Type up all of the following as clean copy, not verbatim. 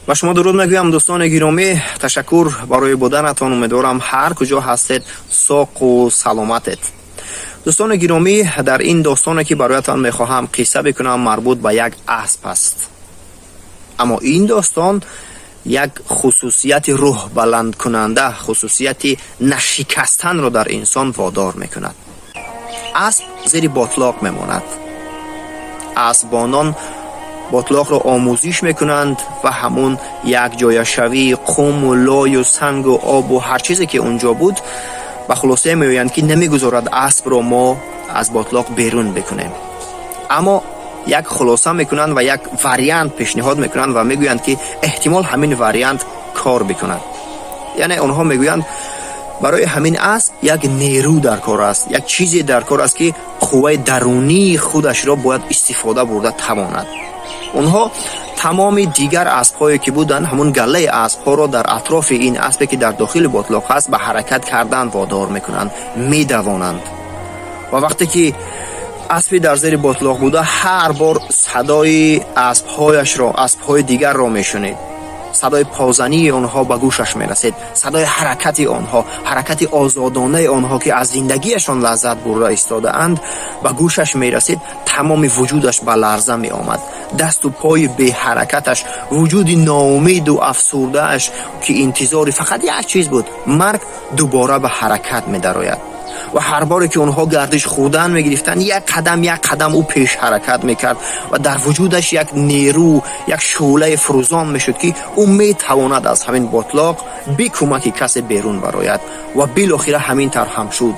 Ба шумо дуруд мегӯям, дӯстони гиромӣ. Ташаккур барои буданатон. Умедворам, ҳар куҷо ҳастед, соқу саломатед. Дӯстони гиромӣ, дар ин достоне, ки бароятон мехоҳам қисса бикунам, марбут ба як асп аст. Аммо ин достон як хусусияти рӯҳбаландкунанда, хусусияти нашикастанро дар инсон водор мекунад. Асп зери ботлоқ мемонад. Аспбонон ботлоқро омӯзиш мекунанд ва ҳамун якҷояшавии қуму лою сангу обу ҳар чизе, ки унҷо буд, ба хулосае меоянд, ки намегузорад аспро мо аз ботлоқ берун бикунем. Аммо як хулоса мекунанд ва як вариант пешниҳод мекунанд ва мегӯянд, ки эҳтимол ҳамин вариант кор бикунад. Яъне онҳо мегӯянд, барои ҳамин асп як нерӯ дар кор аст, як чизе дар кор аст, ки қувваи дарунии худашро бояд истифода бурда тавонад. Онҳо тамоми дигар аспҳое, ки буданд, ҳамун галлаи аспҳоро дар атрофи ин аспе, ки дар дохили ботлоқ аст, ба ҳаракат кардан водор мекунанд, медавонанд. Ва вақте ки аспи дар зери ботлоқ буда ҳар бор садои аспҳояшро, аспҳои дигарро мешунид, садои позании онҳо ба гӯшаш мерасид, садои ҳаракати онҳо, ҳаракати озодонаи онҳо, ки аз зиндагиашон лаззат бурда истодаанд, ба гӯшаш мерасид, тамоми вуҷудаш ба ларза меомад. Дасту пои беҳаракаташ, вуҷуди ноумеду афсурдааш, ки интизори фақат як чиз буд, марг, дубора ба ҳаракат медарояд. Ва ҳар боре ки онҳо гардиш хӯрдан мегирифтанд, як қадам, як қадам ӯ пеш ҳаракат мекард ва дар вуҷудаш як нерӯ, як шӯълаи фурӯзон мешуд, ки ӯ метавонад аз ҳамин ботлоқ бе кӯмаки касе берун барояд. Ва билохира ҳамин тавр ҳам шуд.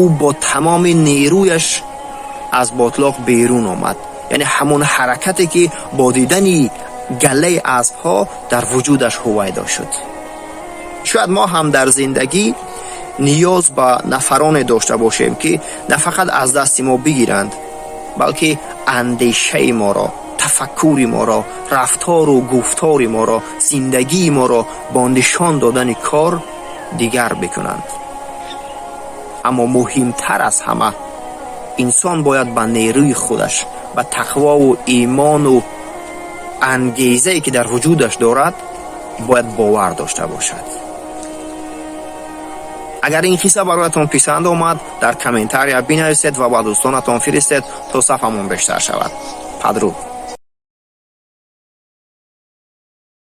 Ӯ бо тамоми нерӯяш аз ботлоқ берун омад. Яъне ҳамон ҳаракате, ки бо дидани галлаи аспҳо дар вуҷудаш ҳувайдо шуд. Шояд мо ҳам дар зиндагӣ ниёз ба нафароне дошта бошем, ки на фақат аз дасти мо бигиранд, балки андешаи моро, тафаккури моро, рафтору гуфтори моро, зиндагии моро бо нишон додани кор дигар бикунанд. Аммо муҳимтар аз ҳама, инсон бояд ба нерӯи худаш, ба тақвову имону ангезае, ки дар вуҷудаш дорад, бояд бовар дошта бошад. Агар ин қисса бароятон писанд омад, дар комментария бинависед ва ба дӯстонатон фиристед, то сафамон бештар шавад. Падруд.